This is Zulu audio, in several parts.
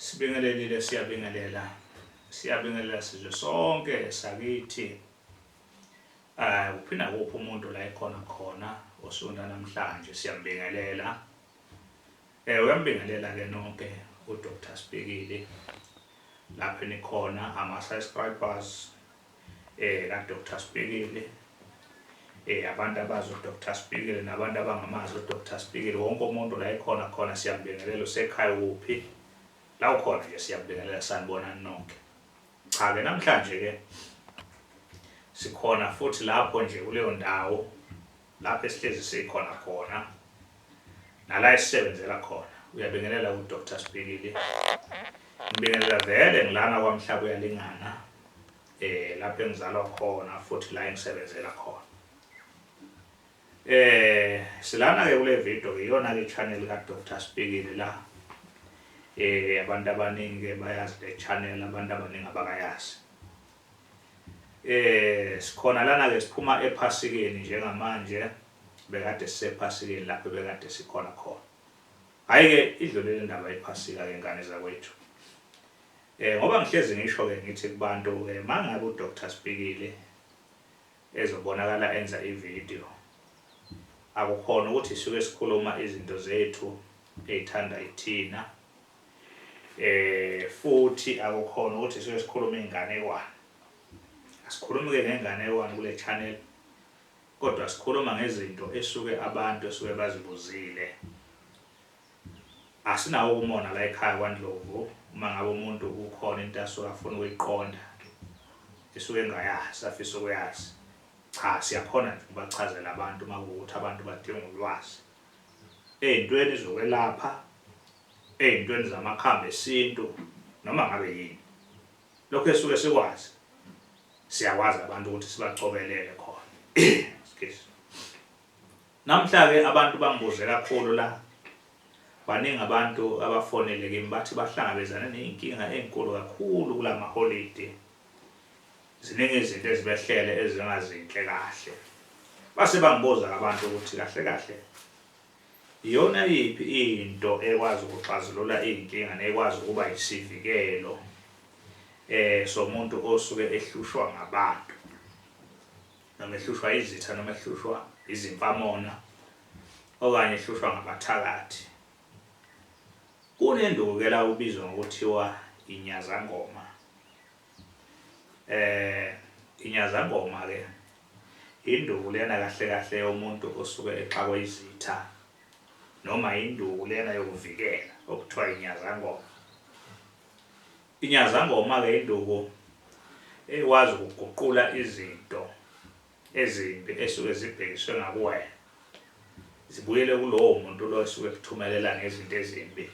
Sibingelelile siyabingelela siyabingelela sizwe sonke sakithi eh kuphinda kuphi umuntu la ekhona khona osunda namhlanje siyambingelela eh uyambingelela ke nonke uDr Spikili lapho nikhona ama subscribers eh ka Dr Spikili eh abantu abazi uDr Spikili nabantu abangamazi uDr Spikili wonke umuntu la ekhona khona siyambingelela usekhaya kuphi la ukhona nje siyambingelela sanibona nonke cha ke namhlanje ke sikhona futhi lapho nje kuleyo ndawo lapho esihlezi sikhona khona nala esisebenzela khona uyabingelela uDr Spikili ngibingelela vele ngilana kwamhlaba uyalingana eh lapho engizalwa khona futhi la engisebenzela khona eh silana ke kule video iyona ke channel ka Dr Spikili la eh abantu abaningi ke bayazi le channel abantu abaningi abakayazi eh sikhona lana ke siphuma ephasikeni njengamanje bekade sisephasikeni lapho bekade sikhona khona hayi ke idlulele indaba yephasika ke ngane zakwethu Eh ngoba ngihlezi ngisho ke ngithi kubantu ke mangabe uDr Spikili ezobonakala enza ivideo akukhona ukuthi sisuke sikhuluma izinto zethu ezithanda ithina eh futhi akukhona ukuthi sisuke sikhuluma inganekwane asikhulumi ke ngenganekwane kule channel kodwa sikhuluma ngezinto esuke abantu esuke bazibuzile Asinawo umona la ekhaya kwaNdlovu uma ngabe umuntu kukhona into asuke afuna ukuyiqonda esuke engayazi afisa ukuyazi. Cha siyakhona nje ukubachazela abantu uma kuwukuthi abantu badinga ulwazi ey'ntweni zokwelapha, ey'ntweni zamakhambi esintu noma ngabe yini. Lokho esuke sikwazi siyakwazi abantu ukuthi sibacobelele khona. Excuse. Namhla-ke abantu bangibuze kakhulu la, baningi abantu abafonele kimi bathi bahlangabezane ney'nkinga ey'nkulu kakhulu kula maholidi. Ziningi izinto ezibehlele ezingazinhle kahle. Base bangibuza abantu ukuthi kahle kahle iyona yiphi into ekwazi ukuxazulula iy'nkinga nekwazi ukuba yisivikelo eh somuntu osuke ehlushwa ngabantu. noma ehlushwa izitha noma ehlushwa izimfamona okanye ehlushwa ngabathakathi. Kunenduku ke la ubizwa ngokuthiwa inyazangoma. Eh inyazangoma ke induku lena kahle kahle yomuntu osuke exakwe izitha noma induku lena yokuvikela okuthiwa inyazangoma. Inyazangoma-ke induku ekwazi ukuguqula izinto ezimbi esuke zibhekiswe ngakuwena zibuyele kulowo muntu lo esuke ekuthumelela ngezinto ezimbi.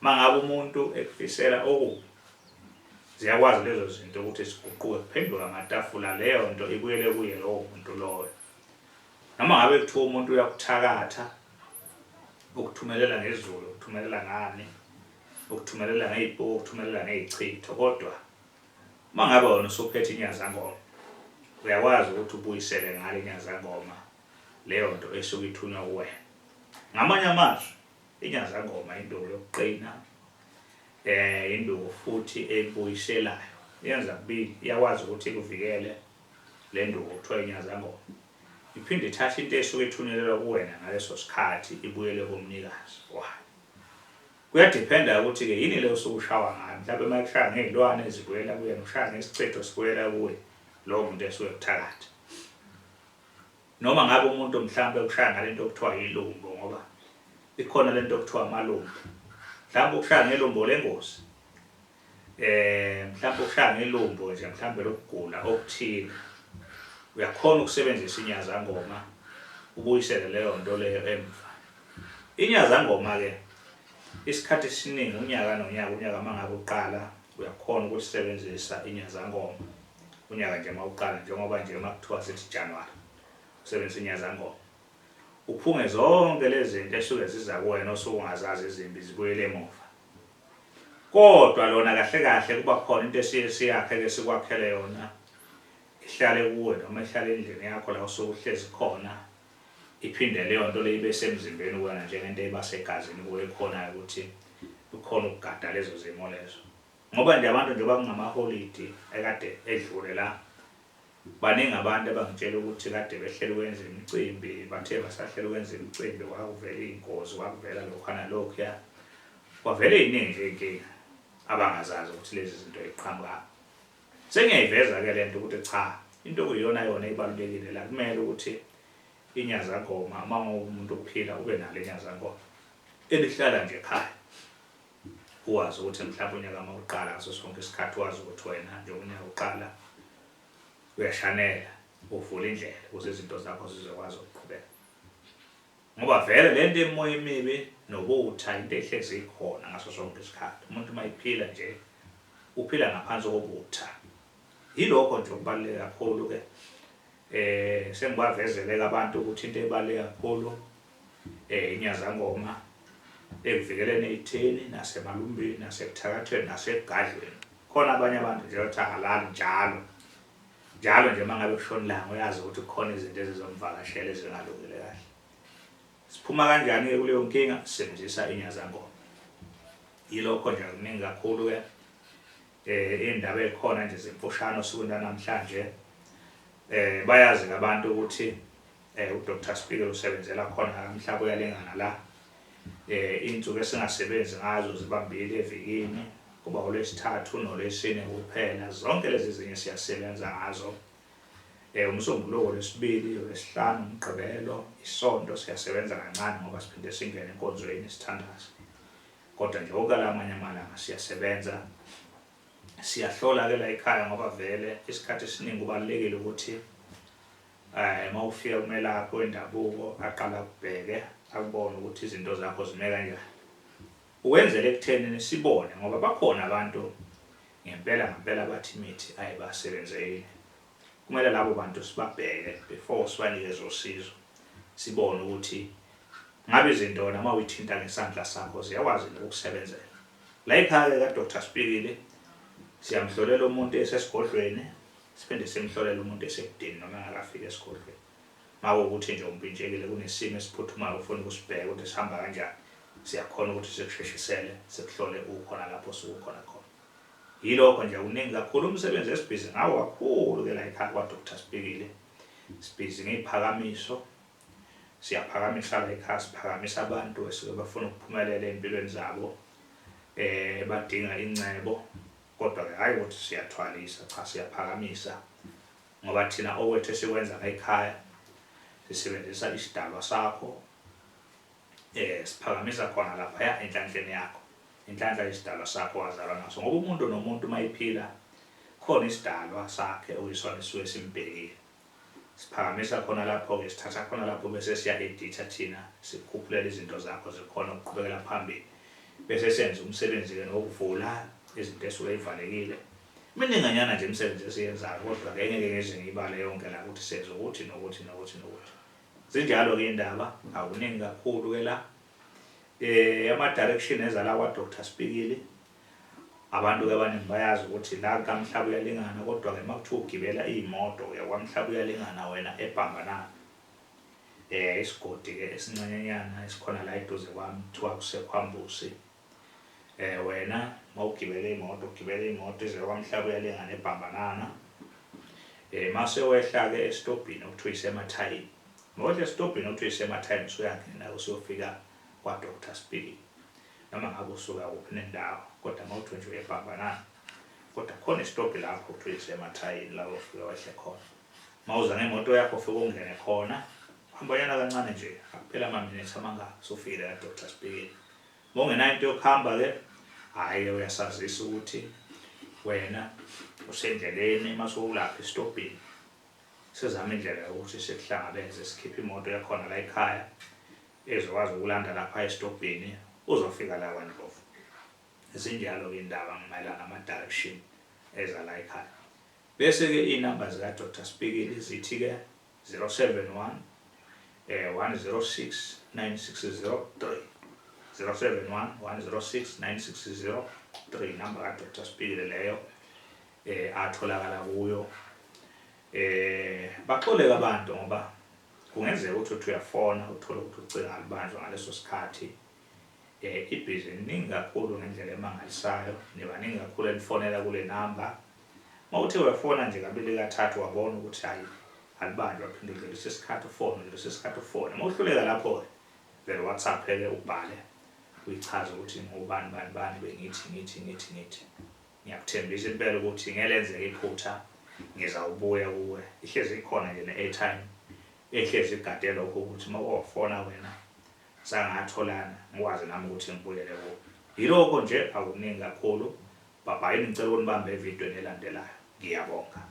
Mangabe umuntu ekufisela okubi ziyakwazi lezo zinto ukuthi ziguquke kuphenduka amatafula leyo nto ibuyele kuye lowo muntu loyo. Noma ngabe kuthiwa umuntu uyakuthakatha ukuthumelela ngezulu ukuthumelela ngani ukuthumelela ngey'puku ukuthumelela ngey'chitho kodwa uma ngabe wena usuphethe inyazangoma uyakwazi ukuthi ubuyisele ngale inyazangoma leyo nto esuke ithunywa kuwena ngamanye amazwi inyazangoma induku yokuqina eh induku futhi ebuyiselayo yenza kubili iyakwazi ukuthi ikuvikele le nduku kuthiwa inyazangoma iphinde ithathe into esuke ithunyelelwa kuwena ngaleso sikhathi ibuyele kumnikazi wayo Kuyadephenda ukuthi-ke yini le osuke ushawa ngayo. Mhlawumbe uma ekushaya ngey'lwane zibuyela kuyena, ushaya ngesichitho sibuyela kuye lowo muntu esuke ekuthakatha. Noma ngabe umuntu mhlawumbe ukushaya ngale nto okuthiwa yilumbo ngoba ikhona le nto okuthiwa amalumbo. Mhlawumbe ukushaya ngelumbo lengozi. Eh mhlawumbe ukushaya ngelumbo nje mhlawumbe lokugula okuthile. Uyakhona ukusebenzisa inyazangoma ubuyisele leyo nto leyo emva. Inyazangoma-ke isikhathi esiningi unyaka nonyaka unyaka uma ngabe uqala uyakhona ukusebenzisa inyazangoma unyaka nje uma uqala njengoba nje uma kuthiwa sithi January usebenzisa inyazangoma uphunge zonke lezi zinto esuke ziza kuwena osuke ungazazi izimbi zibuyele emuva kodwa lona kahle kahle kuba khona into esiye siyakhe ke sikwakhele yona ihlale kuwe noma ihlale endlini yakho la usuke uhlezi khona Iphinde leyo nto leyo ibe semzimbeni kuwena njengento eba segazini kuwe ekhonayo ukuthi Ukhona ukugada lezo zimo lezo. Ngoba nje abantu njengoba kungamaholidi ekade edlule la, baningi abantu abangitshela ukuthi kade behlele ukwenza imicimbi, bathe basahlele ukwenza imicimbi kwakuvela iy'ngozi, kwakuvela lokhu nalokhuya. Kwavela ey'ningi nje iy'nkinga abangazazi ukuthi lezi zinto yiqhamukaphi. Sengiyayiveza-ke le nto ukuthi cha, into okuyiyona yona ebalulekile la kumele ukuthi inyazangoma uma umuntu uphila ube nalo inyazangoma elihlala nje ekhaya. Uwazi ukuthi mhlawumbe unyaka uma uqala ngaso sonke isikhathi wazi ukuthi wena njengoba unyaka uqala uyashanela uvula indlela ukuze izinto zakho zizokwazi ukuqhubeka. Ngoba vele le nto yemoya emibi nobutha into ehlezi ikhona ngaso sonke isikhathi. Umuntu uma ephila nje uphila ngaphansi kobutha. Yilokho nje okubaluleke kakhulu-ke eh sengibavezele abantu ukuthi into ebaluleke kakhulu eh inyazangoma ekuvikeleni ey'theni nasemalumbini nasekuthakathweni nasekugadlweni. Khona abanye abantu nje othi akalali njalo njalo nje uma ngabe kushona ilanga uyazi ukuthi kukhona izinto ezizomvakashela ezingalungile kahle. Siphuma kanjani-ke kuleyo nkinga? Sisebenzisa inyazangoma. Yilokho nje akuningi kakhulu-ke eh indaba ekhona nje zimfushane osukwini lwanamhlanje. Eh bayazi abantu ukuthi eh uDr Speaker usebenzela khona kamhlaba uyalingana la. Eh insuku esingasebenzi ngazo zibambili evikini kuba olwesithathu nolwesine kuphela. Zonke lezi zinye siyasebenza ngazo. Eh uMsombuluko, lwesibili, lwesihlanu, uMgqibelo, isonto siyasebenza kancane ngoba siphinde singene enkonzweni sithandaze. Kodwa nje wonke lamanye amalanga siyasebenza. Siyahlola ke la ekhaya ngoba vele isikhathi esiningi kubalulekile ukuthi eh uma ufika kumelaphi wendabuko aqala akubheke akubone ukuthi izinto zakho zime kanjani. Ukwenzela ekutheni sibone ngoba bakhona abantu ngempela ngempela bathi imithi ayibasebenzeli. Kumele labo bantu sibabheke before sibanikeze usizo, sibone ukuthi ngabe izinto wena uma uyithinta ngesandla sakho ziyakwazi yini ukukusebenzela. La ekhaya-ke ka-Dr Spikili siyamhlolela umuntu esesigodlweni, siphinde simhlolele umuntu esekudeni noma engakafiki esigodlweni. Uma kuwukuthi nje umpintshekile kunesimo esiphuthumayo ufuna ukusibheka ukuthi sihamba kanjani, siyakhona ukuthi sikusheshisele sikuhlole ukhona lapho osuke ukhona khona. Yilokho nje kuningi kakhulu umsebenzi esibhizi ngawo kakhulu ke la ekhaya kwa-Dr Spikili. Sibhizi ngey'phakamiso, siyaphakamisa la ekhaya, siphakamisa abantu esuke bafuna ukuphumelela ey'mpilweni zabo, eh badinga incebo kodwa-ke hhayi ukuthi siyathwalisa, cha siyaphakamisa ngoba thina okwethu esikwenza la ekhaya sisebenzisa isidalwa sakho eh siphakamisa khona laphaya enhlanhleni yakho. Inhlanhla isidalwa sakho wazalwa naso ngoba umuntu nomuntu uma ephila khona isidalwa sakhe okuyisona esisuke simbhekile. Siphakamisa khona lapho-ke sithatha khona lapho bese siya-editha thina sikukhuphulela izinto zakho zikhona ukuqhubekela phambili bese senza umsebenzi-ke nokuvula izinto esuke ivalekile. Mininganyana nje imisebenzi esiyenzayo kodwa-ke ngeke ngize ngiyibale yonke la ukuthi senza ukuthi nokuthi nokuthi nokuthi. Zinjalo-ke iy'ndaba, akuningi kakhulu-ke la. Eh ama direction eza la kwa Dr Spikili abantu ke abaningi bayazi ukuthi la kaMhlaba uyalingana kodwa ke makuthiwa ugibela imoto uya kwaMhlaba uyalingana wena eBhambanana. Eh isigodi ke esincanyanyana esikhona la eduze kwami kuthiwa kuseKhwambusi. Eh wena mawugibele imoto ugibele imoto ize kwaMhlaba uyalingana eBhambanana. Eh mase wehla ke esitobhini okuthiwa isemathayini. Mawehla esitobhini okuthiwa isemathayini usuyangena usuyofika kwaDr Spikili. Noma ngabe usuka kuphi nendawo kodwa mawuthi nje uyebhambanana kodwa khona isitobhi lapho kuthiwa isemathayini la ofika wehle khona. Mawuza ngemoto yakho ufike ungene khona uhambanyana kancane nje akuphela amaminithi amangaki usufikile kaDr Spikili. Mawungenayo into yokuhamba ke hhayi uyasazisa ukuthi wena usendleleni mase ulapha esitobhini sizame indlela yokuthi sikuhlangabeze sikhiphe imoto yakhona la ekhaya ezokwazi ukulanda lapha esitobhini uzofika la kwaNdlovu. Zinjalo-ke indaba mayelana nama-direction eza la ekhaya. Bese-ke iy'namba zika-Dr Spikili zithi-ke 071 eh 106 9603 071 106 9603 namba ka-Dr Spikili leyo eh atholakala kuyo eh baxoleka abantu ngoba kungenzeka ukuthi uthi uyafona uthole ukuthi ucingo alubanjwa ngaleso sikhathi. Eh ibhizi iningi kakhulu ngendlela emangalisayo, nibaningi kakhulu enifonela kule namba. Uma uthe wafona nje kabili kathathu wabona ukuthi hayi alibanjwa phinde udlulise isikhathi ufone udlulise isikhathi ufone. Uma uhluleka lapho-ke vele WhatsApp-ke ubhale uyichaze ukuthi ngubani bani bani bengithi ngithi ngithi ngithi. Ngiyakuthembisa impela ukuthi ngelenzeka iphutha ngizawubuya kuwe. Ihlezi ikhona nje ne-airtime ehlezi igade lokho ukuthi uma wafona wena sangatholana ngikwazi nami ukuthi ngibuyele kuwe. Yilokho nje akukuningi kakhulu. Bhabhayini ngicela ukunibamba evidweni elandelayo. Ngiyabonga.